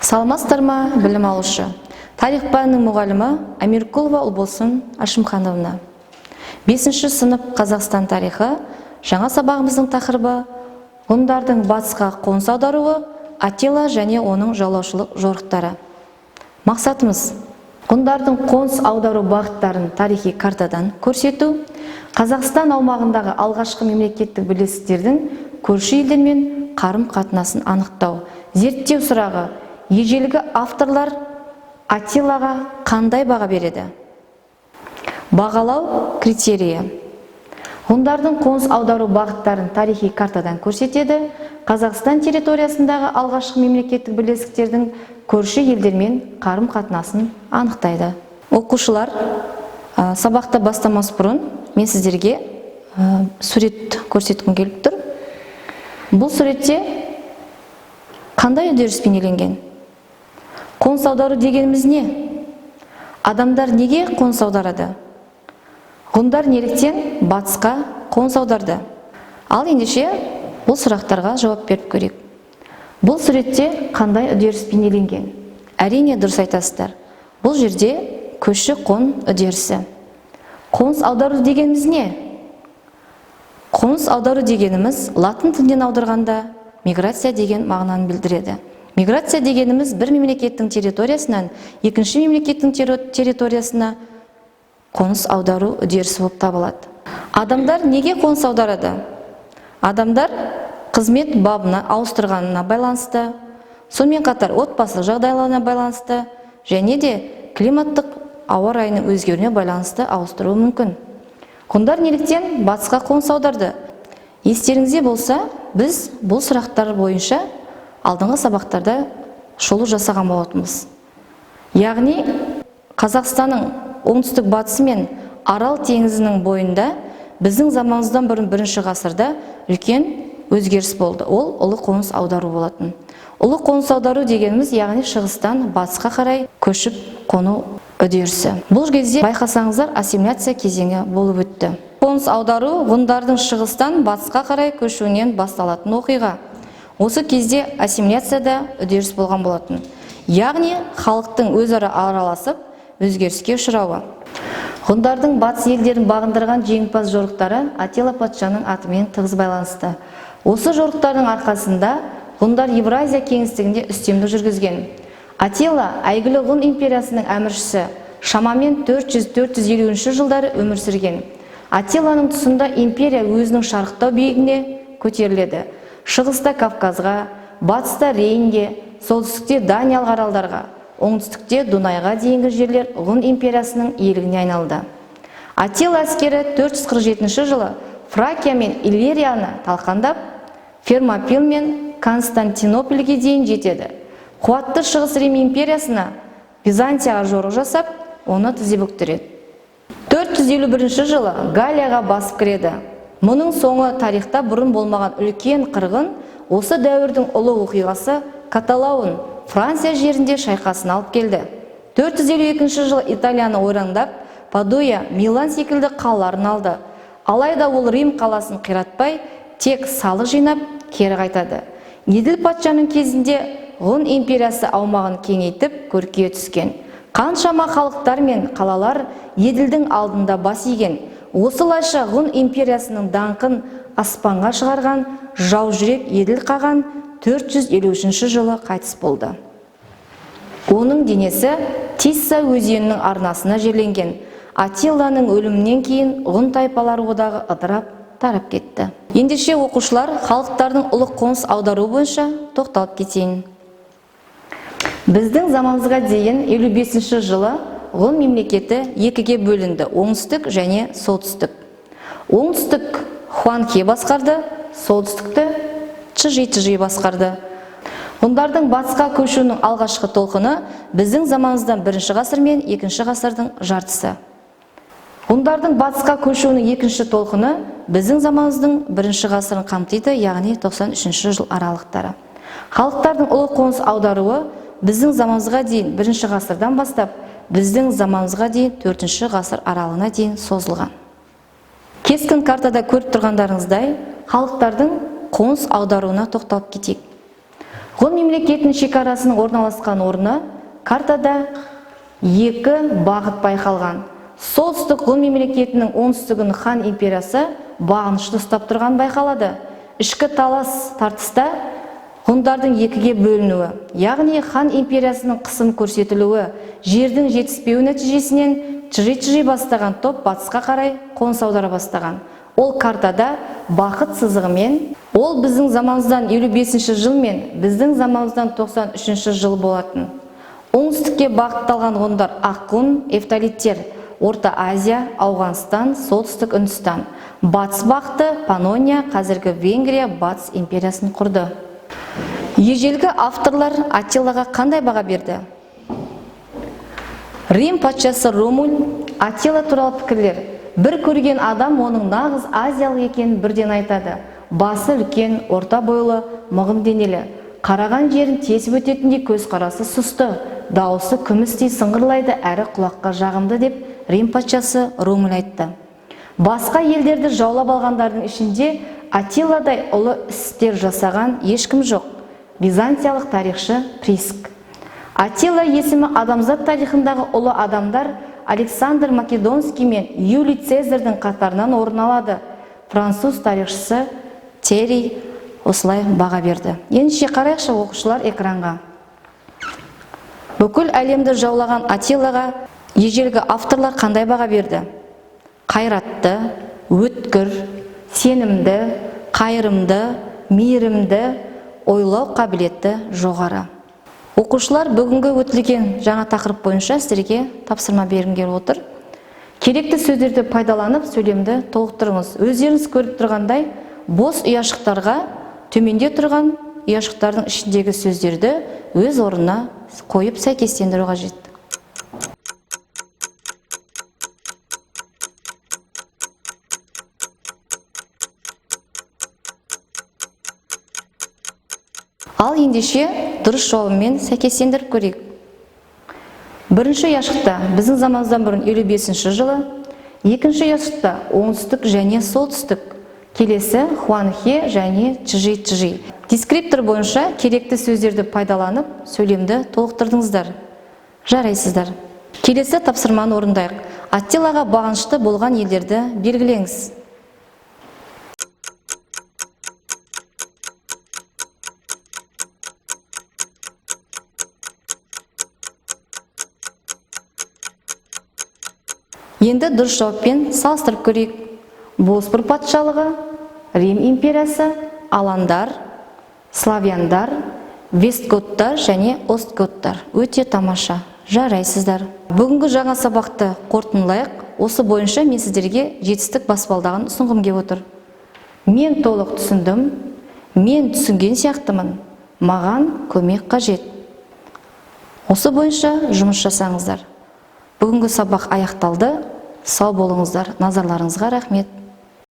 Саламатсыздар ма, білім алушы? Тарих пәнінің мұғалімі Амиркулова Ұлболсын Ашымхановна. 5-ші сынып, Қазақстан тарихы, жаңа сабағымыздың тақырыбы: ғұндардың батысқа қоныс аударуы, Аттила және оның жаулаушылық жорықтары. Мақсатымыз: ғұндардың қоныс аудару бағыттарын тарихи картадан көрсету, Қазақстан аумағындағы алғашқы мемлекеттік бірлестіктердің көрші елдермен қарым-қатынасын анықтау. Зерттеу сұрағы: ежелгі авторлар Аттилаға қандай баға береді? Бағалау критерийі: ғұндардың қоныс аудару бағыттарын тарихи картадан көрсетеді, Қазақстан территориясындағы алғашқы мемлекеттік бірлестіктердің көрші елдермен қарым-қатынасын анықтайды. Оқушылар, сабақты бастамас бұрын мен сіздерге сурет көрсеткім келіп тұр. Бұл суретте қандай үдеріс бейнеленген? Қоныс аудару дегеніміз не? Адамдар неге қоныс аударады? Ғұндар неліктен батысқа қоныс аударды? Ал ендеше бұл сұрақтарға жауап беріп көрейік. Бұл суретте қандай үдеріс бейнеленген? Әрине, дұрыс айтасыздар, бұл жерде көші-қон үдерісі. Қоныс аудару дегеніміз не? Қоныс аудару дегеніміз латын тілінен аударғанда миграция деген мағынаны білдіреді. Миграция дегеніміз бір мемлекеттің территориясынан екінші мемлекеттің территориясына қоныс аудару үдерісі болып табылады. Адамдар неге қоныс аударады? Адамдар қызмет бабына ауыстырғанына байланысты, сонымен қатар отбасылық жағдайларына байланысты және де климаттық ауа райының өзгеруіне байланысты ауыстыруы мүмкін. Ғұндар неліктен батысқа қоныс аударды? Естеріңізде болса, біз бұл сұрақтар бойынша алдыңғы сабақтарда шолу жасаған болатынбыз. Яғни Қазақстанның оңтүстік батысы мен Арал теңізінің бойында біздің заманымыздан бұрын бірінші ғасырда үлкен өзгеріс болды. Ол ұлы қоныс аудару болатын. Ұлы қоныс аудару дегеніміз, яғни шығыстан батысқа қарай көшіп қону үдерісі. Бұл кезде, байқасаңыздар, ассимиляция кезеңі болып өтті. Қоныс аудару ғұндардың шығыстан батысқа қарай көшуінен басталатын оқиға. Осы кезде ассимиляцияда үдеріс болған болатын, яғни халықтың өзара араласып, өзгеріске ұшырауы. Ғұндардың батыс елдерін бағындырған жеңімпаз жорықтары Аттила патшаның атымен тығыз байланысты. Осы жорықтардың арқасында ғұндар Евразия кеңістігінде үстемдік жүргізген. Аттила әйгілі Ғұн империясының әміршісі, шамамен 400-450 жылдары өмір сүрген. Аттиланың тұсында империя өзінің шарықтау биігіне көтеріледі. Шығыста Кавказға, батыста Рейнге, солтүстікте Даниялық аралдарға, оңтүстікте Дунайға дейінгі жерлер Ғұн империясының иелігіне айналды. Аттила әскері 447 жылы Фракия мен Иллирияны талқандап, Фермопил мен Константинопольге дейін жетеді. Қуатты Шығыс Рим империясына, Византияға жорық жасап, оны тізе бүктіреді. 451 жылы Галлияға басып кіреді. Мұның соңы тарихта бұрын болмаған үлкен қырғын, осы дәуірдің ұлы оқиғасы Каталаун, Франция жерінде шайқасын алып келді. 452 жылы Италияны ойрандап, Падуя, Милан секілді қалаларын алды. Алайда ол Рим қаласын қиратпай, тек салық жинап, кері қайтады. Еділ патшаның кезінде Ғұн империясы аумағын кеңейтіп, көркейе түскен. Қаншама халықтар мен қалалар Еділдің алдында бас иген. Осылайша Ғұн империясының даңқын аспанға шығарған жау жүрек Еділ қаған 453 жылы қайтыс болды. Оның денесі Тисса өзенінің арнасына жерленген. Аттиланың өлімінен кейін Ғұн тайпалар одағы ыдырап, тарап кетті. Ендеше, оқушылар, халықтардың ұлы қоныс аудару бойынша тоқталып кетейін. Біздің заманымызға дейін 55 жылы Ғұн мемлекеті екіге бөлінді: оңтүстік және солтүстік. Оңтүстік Хуанхе басқарды, солтүстікті Чжи-Чжи басқарды. Ғұндардың батысқа көшуінің алғашқы толқыны біздің заманымыздан бірінші ғасыр мен екінші ғасырдың жартысы. Ғұндардың батысқа көшуінің екінші толқыны біздің заманымыздың бірінші ғасырын қамтиды, яғни 93 жыл аралықтары. Халықтардың ұлы қоныс аударуы біздің заманымызға дейін бірінші ғасырдан бастап біздің заманымызға дейін төртінші ғасыр аралығына дейін созылған. Кескін картада көріп тұрғандарыңыздай, халықтардың қоныс аударуына тоқталып кетейік. Ғұн мемлекетінің шекарасының орналасқан орны картада екі бағыт байқалған. Солтүстік Ғұн мемлекетінің оңтүстігін Хан империясы бағынышты ұстап тұрған байқалады. Ішкі талас тартыста ғұндардың екіге бөлінуі, яғни Хан империясының қысым көрсетілуі, жердің жетіспеуі нәтижесінен Чжи-Чжи бастаған топ батысқа қарай қоныс аудара бастаған. Ол картада бақыт сызығымен, ол біздің заманымыздан 55 жыл мен біздің заманымыздан 93 жыл болатын. Оңтүстікке бағытталған ғұндар Ақғұн, Эфталиттер, Орта Азия, Ауғанстан, Солтүстік Үндістан. Батыс бағыты Паннония, қазіргі Венгрия, Батыс империясын құрды. Ежелгі авторлар Аттилаға қандай баға берді? Рим патшасы Ромуль Аттила туралы пікірлер. Бір көрген адам оның нағыз азиялық екенін бірден айтады. Басы үлкен, орта бойлы, мығым денелі. Қараған жерін тесіп өтетіндей көзқарасы сұсты, дауысы күмістей сыңғырлайды әрі құлаққа жағымды деп Рим патшасы Ромуль айтты. Басқа елдерді жаулап алғандардың ішінде Аттиладай ұлы істер жасаған ешкім жоқ. Византиялық тарихшы Приск. Аттила есімі адамзат тарихындағы ұлы адамдар Александр Македонский мен Юлий Цезарьдің қатарынан орын алады. Француз тарихшысы Терри осылай баға берді. Ендеше қарайықшы оқушылар экранға. Бүкіл әлемді жаулаған Аттилаға ежелгі авторлар қандай баға берді? Қайратты, өткір, сенімді, қайырымды, мейірімді, ойлау қабілеті жоғары. Оқушылар, бүгінгі өтілген жаңа тақырып бойынша сіздерге тапсырма бергім келіп отыр. Керекті сөздерді пайдаланып сөйлемді толықтырыңыз. Өздеріңіз көріп тұрғандай, бос ұяшықтарға төменде тұрған ұяшықтардың ішіндегі сөздерді өз орнына қойып сәйкестендіру қажет. Ал ендеше дұрыс жауабымен сәйкестендіріп көрейік. Бірінші ұяшықта біздің заманымыздан бұрын 55 жылы, екінші ұяшықта оңтүстік және солтүстік, келесі Хуанхе және Чжи-Чжи. Дескриптор бойынша керекті сөздерді пайдаланып сөйлемді толықтырдыңыздар. Жарайсыздар. Келесі тапсырманы орындайық. Аттилаға бағынышты болған елдерді белгілеңіз. Енді дұрыс жауаппен салыстырып көрейік. Боспор патшалығы, Рим империясы, аландар, славяндар, вестготтар және остготтар. Өте тамаша. Жарайсыздар. Бүгінгі жаңа сабақты қорытындылайық. Осы бойынша мен сіздерге жетістік баспалдағын ұсынғым келіп отыр. Мен толық түсіндім, мен түсінген сияқтымын, маған көмек қажет. Осы бойынша жұмыс жасаңыздар. Бүгінгі сабақ аяқталды. Сау болыңыздар. Назарларыңызға рахмет.